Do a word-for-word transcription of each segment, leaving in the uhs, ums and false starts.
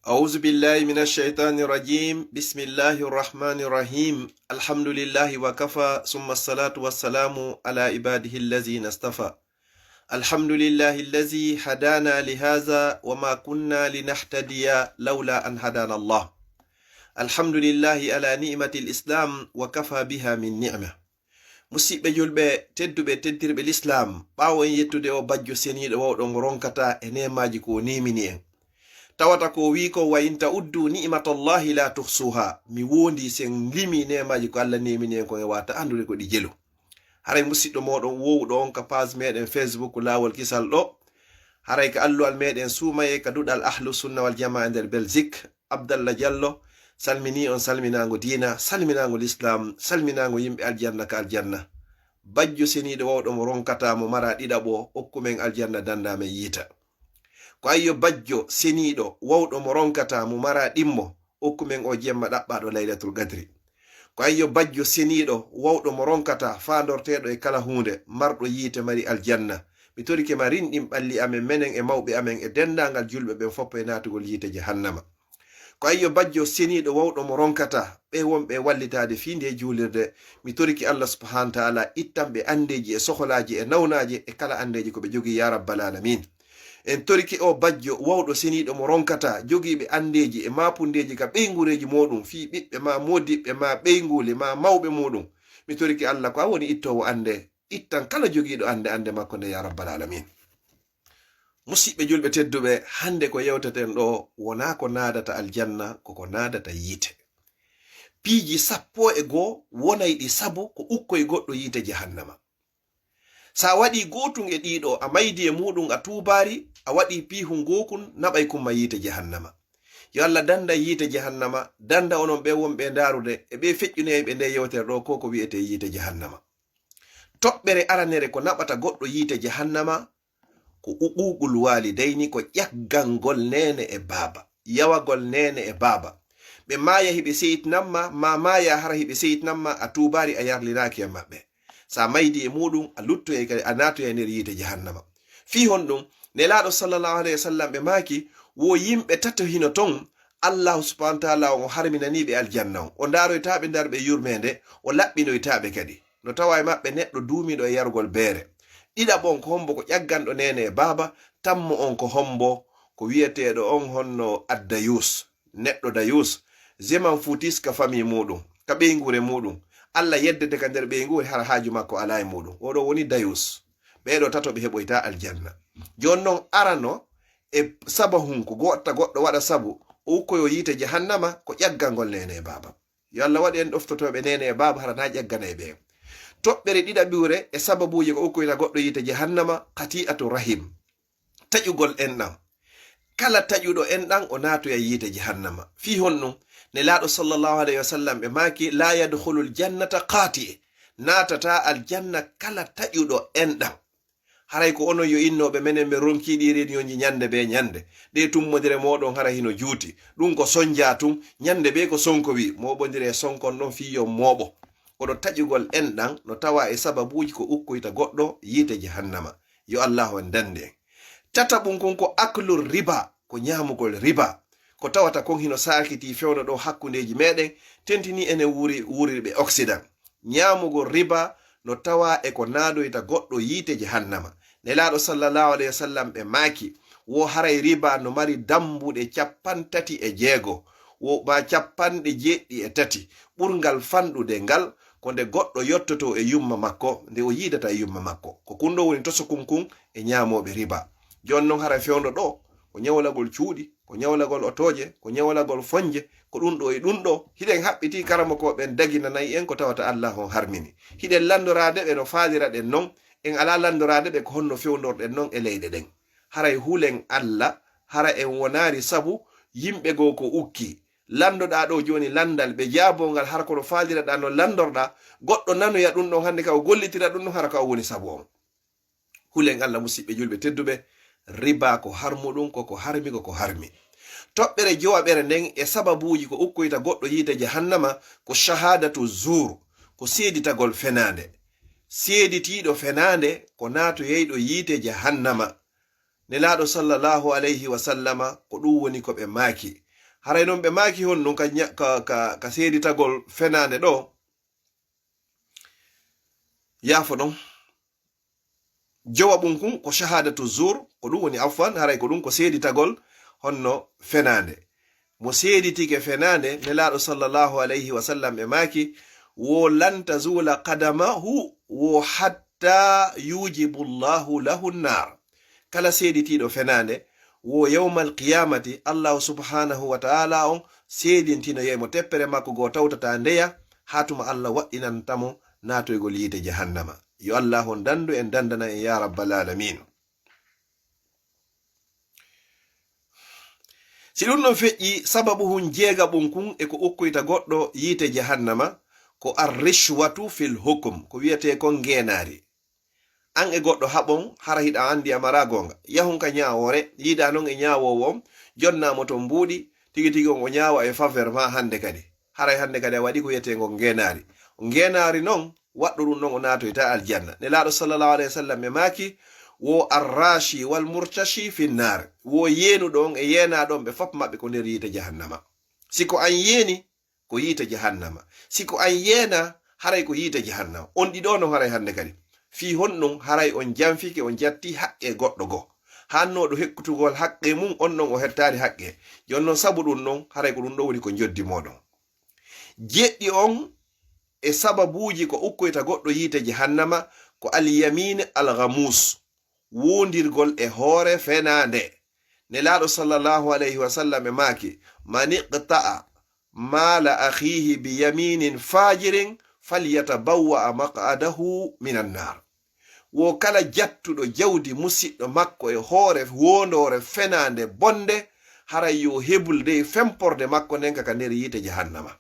أعوذ بالله من الشيطان الرجيم. بسم الله الرحمن الرحيم. الحمد لله وكفى، ثم الصلاة والسلام على عباده الذين اصطفى. الحمد لله الذي هدانا لهذا وما كنا لنهتدي لولا أن هدانا الله. الحمد لله على نعمة الإسلام وكفى بها من نعمة. Musidɓe julɓe tedduɓe, teddirɓe Lislaam, ɓaawo en yettude o bajjo seniiɗo wawɗo mo ronkata e neemaaji ko o neemini en, tawata ko o wii ko, "Wa in ta'uddu ni'matallahi la tuhsuha." Mi wondi sen limi neemaaji ko Allah neemini en kon, e wata anndude ko ɗi jelu. Haray musidɗo mooɗon wowɗo on ka page meɗen Facebook Laawol Kisal ɗo, haray ka alluwal meɗen suumaye ka duɗal Ahlu Sunna wal Jamaa e nder Belgique, Abdallah Diallo, salmini on salminaango diina, salminaango Lislaam, salminaango yimɓe aljanna ka aljanna. Bajjo seniiɗo wawɗo mo ronkata mo mara ɗiɗaɓo, okku men aljanna, danda men yiita. Ko ayyo bajjo seniiɗo wawɗo mo ronkata mo mara ɗimmo, okku men o jemma ɗaɓɓaaɗo Laylatul Qadri. Ko ayyo bajjo seniiɗo wawɗo mo ronkata, faandorteeɗo e kala huunde, marɗo yiite, mari aljanna. Mi torike ma rinɗin ɓalli amen, menen e mawɓe amen e denndaangal julɓe ɓen foppo e naatugol yiite jahannama. Ko ayyo bajjo seniiɗo wawɗo mo ronkata ɓe wonɓe e wallitaade fii ndee juulirde. Mi torike Allah subhaanahu wa taala ittan ɓe anndeeji e soholaaji e nawnaaje e kala anndeeji ko ɓe jogii, yaa rabbal aalamiin. En torike o bajjo wawɗo seniiɗo mo ronkata jogiiɓe anndeeji e maapundeeji ka ɓeynguureeji mooɗum fii ɓiɓɓe maa, moodiɓɓe maa, ɓeynguuli maa, mawɓe muuɗum. Mi torike Allah ko a woni ittoowo annde, ittan kala jogiiɗo annde, annde makko nde, yaa rabbal aalamiin. Musidɓe julɓe tedduɓe, hannde ko yewteten ɗo wonaa ko naadata aljanna, ko ko naadata yiite. Piiji sappo e goo wonay ɗi sabu ko ukkoy goɗɗo yiite jahannama. Sa waɗii gootun e ɗii ɗoo, a maydii e muuɗum, a tuubaali, a waɗii piihun gookun, naɓay kun ma yiite jahannama. Yo Allah dannda yiite jahannama, dannda onon ɓee wonɓe e ndaarude, e ɓee feƴƴunoyayɓe ndee yewtere ɗoo, ko ko wi'etee yiite jahannama. Toɓɓere aranere ko naɓata goɗɗo yiite jahannama, ko uquuqul waalidayni, ko ƴaggangol neene e baaba, yawagol neene e baaba. Ɓe maaya hiɓe seytinamma, ma maaya hara hiɓe seytinamma, a tuubaali, a yarliraaki e maɓɓe. Sa maydii e muuɗum, a luttoyay kadi, a naatoyay nder yiite jahannama. Fii honɗum? Nelaaɗo sallallahu alayhi wa sallam ɓe maaki, wo yimɓe tato hino ton, Allahu subhanahu wa taala on o harminanii ɓe aljanna on. O ndaaroytaa ɓe ndaar ɓe yurmeende, o laɓɓinoytaa ɓe kadi. No tawa e maɓɓe neɗɗo duumiiɗo e yarugol beere. Ɗiɗaɓo on ko hombo? Ko ƴagganɗo neene e baaba. Tammo on ko hombo? Ko wi'eteeɗo on honno addayus, neɗɗo dayus. Zeman futis ka famii muuɗum, ka ɓeynguure muuɗum. Allah yeddete ka nder ɓeynguure, hara haaju makko alaa e muuɗum. Oɗo woni dayus. Ɓee ɗoo tato ɓe heɓoytaa aljanna. Jooni non arano e sabahun ko gotta goɗɗo waɗa sabu o ukkoyoo yiite jahannama, ko ƴaggangol neene e baaba. Yo Allah waɗu en ɗoftotooɓe neene e baaba, hara na ƴagganay ɓe. Toɓɓere ɗiɗaɓiwre e sababuuji ko ukkoyta goɗɗo yiite jahannama, qati'atu rahim, taƴugol enɗam. Kala taƴuɗo enɗam o naatoyay yiite jahannama. Fii honɗum? Nelaaɗo sallallahu alayhi wa sallam ɓe maaki, "La yadkhulul jannata qati'e." Naatataa aljanna kala taƴuɗo enɗam. Haray ko onon yo innooɓe menen, men ronkii ɗii reniyonji ñannde bee ñannde. Ɗee tummondire mooɗon hara hino juuti. Ɗum ko sonjaa tun, ñannde bee ko sonko wii, mooɓondire e sonkon ɗon fii yo mooɓo. Kono taƴugol enɗam no tawa e sababuuji ko ukkoyta goɗɗo yiite jahannama. Yo Allahu en danndu en. Tataɓun kun ko aklu riba, ko ñaamugol riba. Ko tawata kon hino saakitii fewndo ɗoo hakkundeeji meɗen, tentinii enen wuuri-, wuurirɓe Occident. Ñaamugol riba no tawa e ko naadoyta goɗɗo yiite jahannama. Nelaaɗo sallallahu alayhi wa sallam ɓe maaki, wo haray riba no mari dambuɗe cappanɗe tati e jeego, wo ma cappanɗe jeeɗiɗi e tati. Ɓurngal fanɗude ngal ko nde goɗɗo yottoto e yumma makko, nde o yiidata e yumma makko. Ko kun ɗoo woni tosokun kun e ñaamooɓe riba. Jooni non hara fewndo ɗoo, ko ñawlagol cuuɗi, ko ñawlagol otooje, ko ñawlagol fonje, ko ɗum ɗoo e ɗum ɗoo. Hiɗen haɓɓitii karamokooɓe ɓen daginanay en ko tawata Allah on harmini. Hiɗen lanndoraade ɓe no faaliraɗen non, en alaa lanndoraade ɓe ko honno fewndorɗen non e leyɗe ɗen. Haray hulen Allah, hara en wonaali sabu yimɓe goo ko ukki. Lanndoɗaa ɗoo jooni lanndal, ɓe jaaboo ngal hara kono faaliraɗaa non lanndorɗaa, goɗɗo nanoya ɗum ɗon hannde ka o gollitira ɗum ɗon hara ka o woni sabu on. Hulen Allah, musiɓɓe julɓe tedduɓe, riba ko harmuɗum, ko ko harmi, ko ko harmi. Toɓɓere jowaɓere nden e sababuuji ko ukkoyta goɗɗo yiite jahannama ko shahadatu zuur, ko seeditagol fenaande. Seeditiiɗo fenaande ko naatoyayɗo yiite jahannama. Nelaaɗo sallallahu alayhi wa sallama ko ɗum woni ko ɓe maaki. Haray non ɓe maaki honɗun ka, ña- ka, ka, ka seeditagol fenaande ɗo? Yaafo ɗon. Jowa ɓun kun ko shahadatu zur, ko ɗun woni afwan, haray ko ɗun ko seeditagol honno fenaande. Mo seeditike fenaande, Nelaaɗo sallallahu alayhi wa sallam ɓe maaki, wo lan tazula qadamahu wo hatta yujibu Allahu lahu nnar. Kala seeditiiɗo fenaande, wo yawmal qiyamati, Allahu subhanahu wa ta'ala on seedintinoyay mo, teppere makko goo tawtata ndeya, haa tuma Allah waɗɗinanta mo naatoygol yiite jahannama. Yo Allah on dandu en, dandana en, ya rabbal alamin. Si ɗun ɗon feƴƴi, sababu hun jeegaɓun kun e ko ukkoyta goɗɗo yiite jahannama, ko arrishwatu fil hukum, ko wi'etee kon ngeenaari. An e goɗɗo haɓon, hara hiɗa anndi a maraa goonga. Yahun ka ñaawoore, yiida non e ñaawoowo on, jonnaa mo ton mbuuɗi, tigi tigi on o ñaawa e faveur maa hannde kadi. Haray hannde kadi a waɗi ko wi'etee ngon ngeenaari. Ngeenaari non, waɗɗo ɗun non o naatoyta aljanna. Nelaaɗo sallallahu alayhi wa sallam ɓe maaki, wo arrashi wal murtashi fi nnar. Wo yeenuɗo on e yeenaaɗo on, ɓe fof maɓɓe ko nder yiite jahannama. Si ko an yeeni, ko yiite jahannama. Si ko an yeena, haray ko yiite jahannama. On ɗiɗo non haray hannde kadi. Fii honɗun haray on janfike, on jatti haqqe goɗɗo goo? Hannooɗo hekkutugol haqqe mun, on non o hettaali haqqe. Jon non sabu ɗun non, haray ko ɗun ɗo woni ko joddi mooɗon. Jeɗɗi on e sababuuji ko ukkoyta goɗɗo yiite jahannama, ko al yamin al ghamus, wuundirgol e hoore fenaande. Nelaaɗo sallallahu alayhi wa sallam e maaki, "Man iqta'a maala akhihi bi yaminin fajirin falyatabawwa maq'adahu minan nar." Wo kala jattuɗo jawdi musiɗɗo makko e hoore woondoore fenaande bonde, haray yo hebul dey femporde makko nden ka, ka nder yiite jahannama.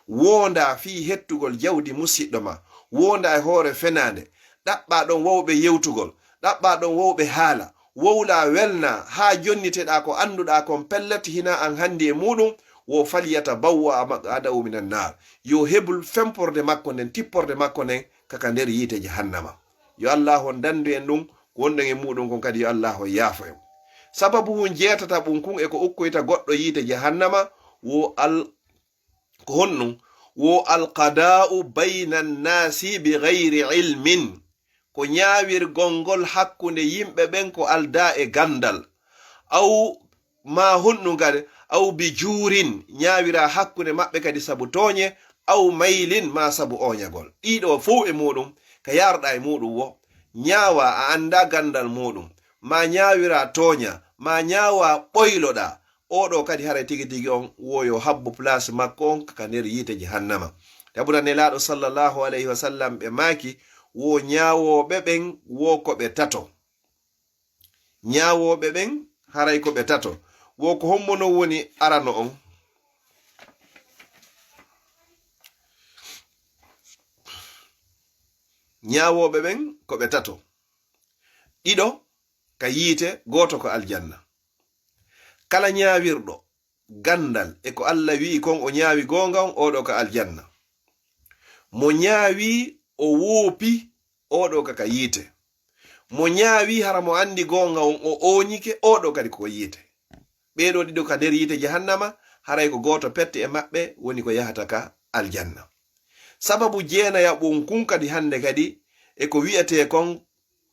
Woondaa fii hettugol jawdi musiɗɗo ma, woondaa e hoore fenaande, ɗaɓɓaa ɗon wawɓe yewtugol, ɗaɓɓaa ɗon wawɓe haala, wowlaa welnaa, haa jonniteɗaa ko annduɗaa kon pellet hinaa an hanndi e muuɗum, wo falyatabawwa maq'adahu minan naar. Yo hebul femporde makko nden, tipporde makko nden, ka ka nder yiite jahannama. Yo Allaahu on danndu en ɗum, ko wonɗen e muuɗum kon kadi yo Allaahu on yaafo en. Sababu hun jeetataɓun kun e ko ukkoyta goɗɗo yiite jahannama, wo al-, ko honɗum? Wo alqadaa'u bayna annaasi bi gayri ilmin. Ko ñaawirgol ngol hakkunde yimɓe ɓen ko aldaa e ganndal. Aw maa honɗum kadi, aw bi juurin, ñaawira hakkunde maɓɓe kadi sabu tooñe, aw maylin, maa sabu ooñagol. Ɗiɗo fow e muuɗum, ka yaarɗaa e muuɗum wo, ñaawa a anndaa ganndal muuɗum, maa ñaawira tooña, maa ñaawa ɓoyloɗaa. Oo ɗoo kadi haray tigi tigi on wo yo habbo place makko on ka nder yiite jahannama. Tabuda Nelaaɗo sallallahu alayhi wa sallam ɓe maaki, wo ñaawooɓe ɓen wo ko ɓe tato. Ñaawooɓe ɓen haray ko ɓe tato. Wo ko hommo non woni arano on? Ñaawooɓe ɓen ko ɓe tato. Ɗiɗo ka yiite, gooto ko aljanna. Kala ñaawirɗo ganndal e ko Alla wi'i kon o ñaawi goonga on, oo ɗoo ka aljanna. Mo ñaawi o woopi, oo ɗoo ka ka yiite. Mo ñaawi hara mo anndi goonga on o ooñike, oo ɗoo kadi ko yiite. Ɓee ɗoo ɗiɗo ka nder yiite jahannama, haray ko gooto pette e maɓɓe woni ko yahata ka aljanna. Sababu jeenayaɓun kun kadi hannde kadi e ko wi'etee kon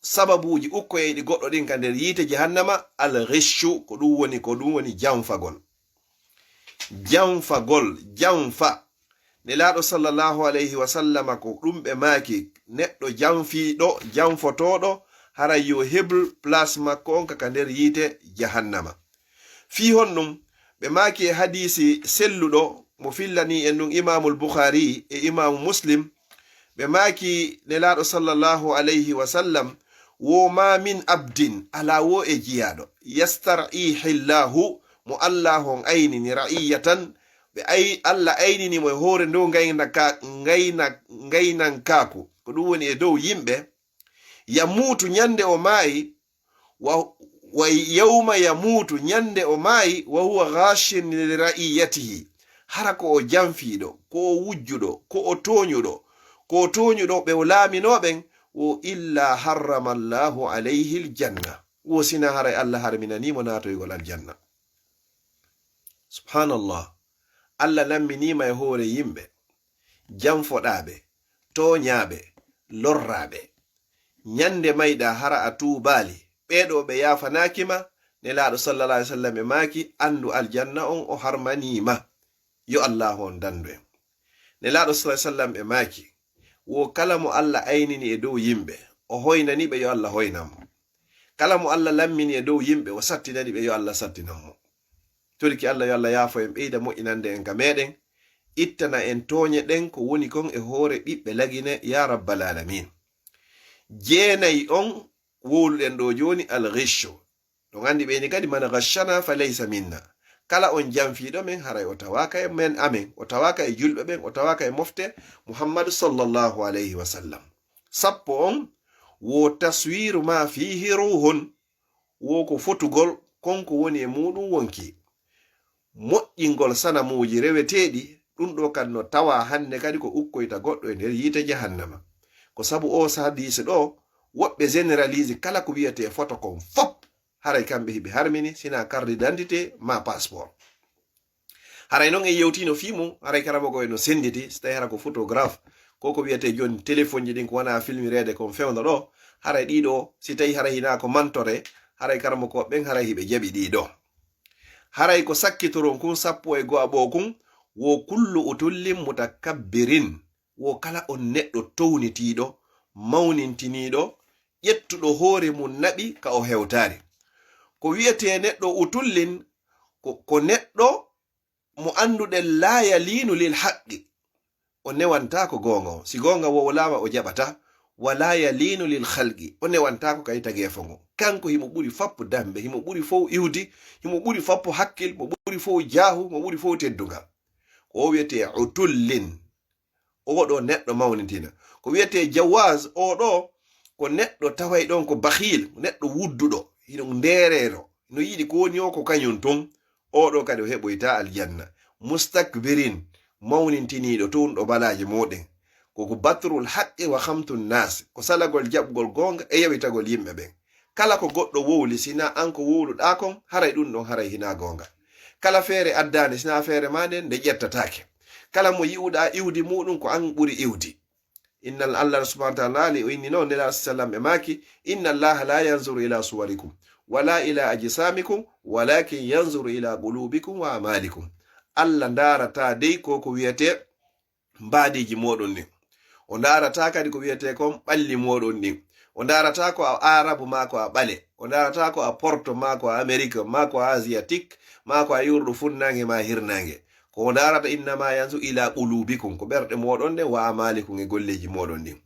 sababuuji ukkoyeyɗi goɗɗo ɗin ka nder yiite jahannama, al ghishu, ko ɗum woni, ko ɗum woni janfagol. Janfagol, janfa. Nelaaɗo sallallahu alayhi wa sallama ko ɗum ɓe maaki, neɗɗo janfiiɗo, janfotooɗo, haray yo hebl place makko on ka, ka nder yiite jahannama. Fii honɗum? Ɓe maaki e hadiisi selluɗo mo fillanii en ɗum Imaamul Bukhaari e Imaamu Muslim, ɓe maaki Nelaaɗo sallallahu alayhi wa sallam, wo ma min abdin, alaa wo e jiyaaɗo, yastar'ihi Llaahu, mo Allaahu on aynini ra'iyatan, ɓe ay-, Alla aynini mo e hoore ndow ngayna-, ka-, ngayna-, ngaynankaaku, ko ɗum woni e dow yimɓe, yamuutu ñande o maayi, wa, wa yawma yamuutu, ñande o maayi, wa huwa ghashin li ra'iyatihi, hara ko o janfiiɗo, ko o wujjuɗo, ko o tooñuɗo, ko o tooñuɗo ɓe o laaminoo ɓen, wo illa harrama Allahu alayhi aljanna, wo sina haray Alla harminanii mo naatoygol aljanna. Subhanallah. Allah lamminiima e hoore yimɓe, janfoɗaaɓe, tooñaaɓe, lorraaɓe. Ñande mayɗa hara a tuubaali, ɓeeɗo ɓe yaafanaaki ma, Nelaaɗo sallallahu alaihi wasallam e maaki, anndu aljanna on o harmanii ma. Yo Allahu on dandu en. Nelaaɗo sallallahu alaihi wasallam e maaki, wo kala mo Allah aynini e dow yimɓe, o hoynani ɓe, yo Allah hoynan mo. Kala mo Allah lammini e dow yimɓe, o sattinani ɓe, yo Allah sattinan mo. Toriki Allah, yo Allah yaafo en, ɓeyda moƴƴinande en ka meɗen, ittana en tooñe ɗen ko woni kon e hoore ɓiɓɓe lagine, ya rabbal alamin. Jeenay on wowluɗen ɗo jooni, al ghishu. Ɗon anndi ɓeyni kadi, man ghashana fa laysa minna. Kala on janfiiɗo men, haray o tawaaka e men, amen, o tawaaka e julɓe ɓen, o tawaaka e mofte Muhammadu sallallahu alayhi wa sallam. Sappo on, wo taswiru ma fihi ruhun, wo ko fotugol kon ko woni e muɗum wonki. Moƴƴingol sanamuuji reweteeɗi, ɗum ɗo kadi no tawa hannde kadi ko ukkoyta goɗɗo e nder yiite jahannama. Ko sabu o hadiis ɗo, woɓɓe généralise kala ko wiyetee foto kon fop, haray kamɓe hiɓe harmini, sina carte d'identité ma passeport. Haray non en yewtino fii mum, haray karamogo en no sennditi, si tawi hara ko photographe, ko ko wiyetee jooni téléphone ji ɗin ko wona filmireede kon fewndo ɗo, haray ɗiɗo, si tawi haray hina ko mantore, haray karamogo ɓen haray hiɓe jaɓi ɗiɗo. Haray ko sakkitoron kun sappo e go'a ɓo kun, wo kullu utullin mutakabbirin, wo kala on neɗɗo townitiiɗo, mawnintiniiɗo, ƴettuɗo hoore mum naɓi ka o hewtaari. Ko wiyetee neɗɗo utullin, ko, ko neɗɗo mo annduɗen laa yaliinu lil haqqi. O newantaako goonga on. Si goonga wowlaama, o jaɓata. Wala yaliinu lil khalqi. O newantaako kay tageefo ngon. Kanko himo ɓuri fappu dambe, himo ɓuri fow iwdi, himo ɓuri fappu hakkil, mo ɓuri fow jaahu, mo ɓuri fow teddungal. Ko o wiyetee utullin. Oɗo neɗɗo mawnitina. Ko wiyetee jawaz, oɗo ko neɗɗo taway ɗon ko bakhil, neɗɗo wudduɗo, hino ndeereero, no yiɗi ko woni o ko kañum tun. Oɗo kadi o heɓoyta aljanna. Mustakbirin, mawnintiniiɗo, townuɗo balaaje muɗum. Ko ko batrul haqqi wa khamtun nas, ko salagol jaɓgol goonga e yawitagol yimɓe ɓen. Kala ko goɗɗo wowli, sina an ko wowluɗaa kon, haray ɗum ɗon haray hina goonga. Kala feere addaande, sina feere ma nden, nde ƴettataake. Kala mo yi'uɗaa iwdi muɗum, ko an ɓuri iwdi. Inna Allah subhanahu wa ta'ala, o inni non, Nelaaɗo sallam e maaki, "Inna Allah la yanzuru ila suwarikum, wala ila ajsamikum, walakin yanzuru ila qulubikum wa amalikum." Allah ndaarata dey ko ko wiyetee mbaadiiji moɗon ɗin. O ndaarata kadi ko wiyetee kon ɓalli moɗon ɗin. O ndaarata ko a Aarabu maa ko a ɓale. O ndaarata ko a Porto maa ko a Amerik maa ko a Asiatique maa ko a yurɗo funnaange maa hirnaange. Ko o ndaarata, "Innama yanzu ila qulubikum", ko ɓerɗe moɗon ɗen, "wa amalikum", e golleeji moɗon ɗin.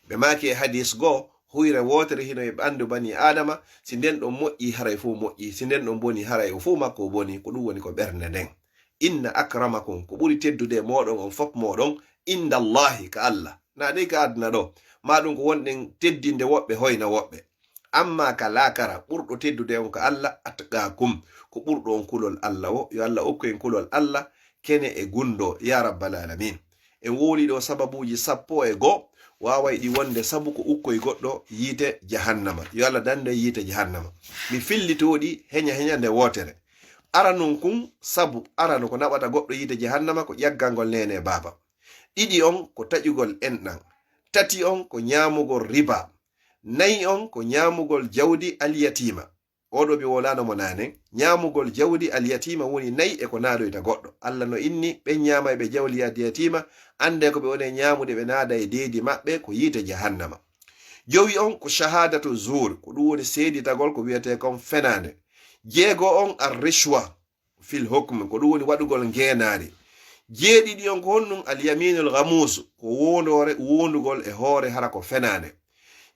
Ɓe maaki e hadiis goo, huyre wootere hino e ɓandu bani Aadama, si nden ɗon moƴƴi, haray fow moƴƴi, si nden ɗon boni, haray o fow makko o boni, ko ɗum woni ko ɓernde nden. "Inna akramakum", ko ɓuri teddude e moɗon on fop moɗon, "inda Allahi", ka Allah. Na dey ka aduna ɗo, ma ɗum ko wonɗen teddinde woɓɓe, hoyna woɓɓe. Amma ka laakara, ɓurɗo teddude on ka Allah, atqakum, ko ɓurɗo on kulol Allah wo. Yo Allah okku en kulol Allah, kene e gundo, ya rabbal alamin. En wowli ɗo sababuuji sappo e goo, waaway ɗi wonde sabu ko ukkoy goɗɗo yiite jahannama. Yo Allah dandu en yiite jahannama. Mi fillitoo ɗi heña heña nde wootere. Aranun kun sabu, arano ko naɓata goɗɗo yiite jahannama ko ƴaggangol neene e baaba. Ɗiɗi on ko taƴugol enɗan. Tati on ko ñaamugol riba. Nayi on ko ñaamugol jawdi alyatiima. Oɗo mi wowlano mo naane. Ñaamugol jawdi alyatiima woni nayi e ko naadoyta goɗɗo. Allah no inni, ɓen ñaamayɓe jawdi alyatiima, annde ko ɓe woni e ñaamude, ɓe naada e deedi maɓɓe ko yiite jahannama. Jowi on ko shahadatu zuur, ko ɗum woni seeditagol ko wiyetee kon fenaande. Jeego on ar-rishwa fil hukm, ko ɗum woni waɗugol ngeenaari. Jeeɗiɗi on ko honɗum? Al yaminul ghamus, ko wondoore, wondugol e hoore hara ko fenaande.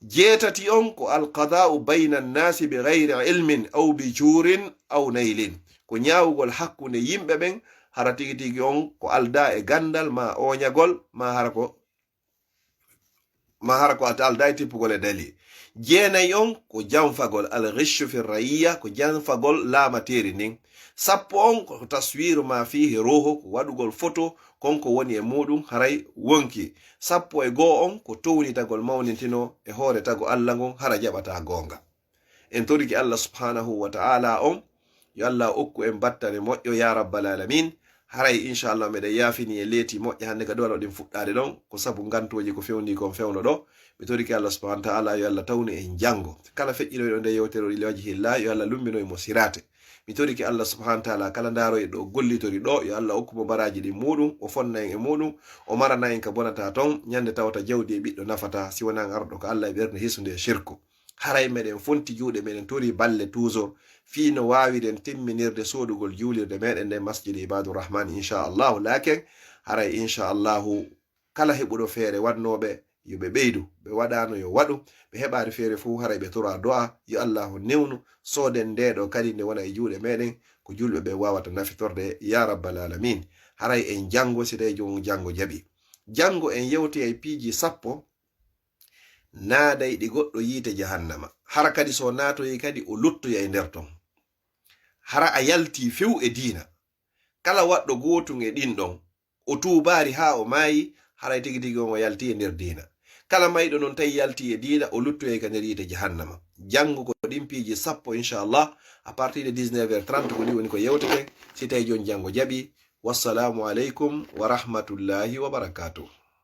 Jeetati on ko al qadaa'u bayna nnaasi bi ghayri ilmin aw bi juurin aw naylin, ko ñaawugol hakkunde yimɓe ɓen, hara tigi tigi on ko aldaa e ganndal ma ooñagol ma hara ko ma hara ko aldaa e tippugol e dali. Jeenayi on ko janfagol, al ghishu fi ra'iyya, ko janfagol laamateeri ndin. Sappo on ko taswiru ma fihi ruhu, ko waɗugol foto kon ko woni e muɗum haray wonki. Sappo e goo on ko townitagol mawnintino e hoore tago Allah ngon hara jaɓata goonga. En toriki Allah subhanahu wa ta'ala on Yo Allah okku en battane moƴƴo ya rabbal alamin. Haray inchallah meɗen yaafini e leeti moƴƴa hannde ka duwano ɗin fuɗɗaade ɗon ko sabu ngantuuji ko fewndi kon fewno ɗo. Mi torike Allah subhanahu wa taala yo Allah tawnu en janngo. Kala feƴƴinoyɗo nde yewtere o li wajhillah yo Allah lumbinoy mo siraate. Mi torike Allah subhanahu wa taala kala ndaaroyɗo ɗo gollitori ɗo yo Allah okku mo baraaji ɗin muɗum o fonna en e muɗum o marana en ka bonata ton ñande tawata jawdi e ɓiɗɗo nafata si wonaa arɗo ko Allah e ɓernde hisunde e shirku. Haray meɗen fonti juuɗe meɗen tori balle toujours fii no waawiren timminirde soodugol juulirde meɗen nden masjidi ibadurrahman inchallahu laaken. Haray inchallahu kala heɓuɗo feere waɗnooɓe yo ɓe ɓeydu ɓe waɗaano yo waɗu. Ɓe heɓaari feere fof haray ɓe tora do'a yo allahu newnu sooden ndeɗo kadi nde wona e juuɗe meɗen ko julɓe ɓe wawata nafitorde ya rabbal alamin. Haray en janngo si tawi jom janngo jaɓi janngo en yewtoyay piiji sappo naaday ɗi goɗɗo yiite jahannama hara kadi so naatoyi kadi o luttoya e nder ton. Hara a yalti few e diina kala waɗɗo gootun e ɗin ɗon o tuubaari haa o maayi haray tigi tigi on o yalti e nder diina. Kala mayɗo non tawi yalti e diina o luttoyay ka nder yiite jahannama. Janngo ko ɗin piiji sappo inchallah à partir de dix-neuf heures trente ko ɗi woni ko yewtete si tawi joni janngo jaɓi. Wassalamu aleykum wa rahmatullahi wa barakatuh.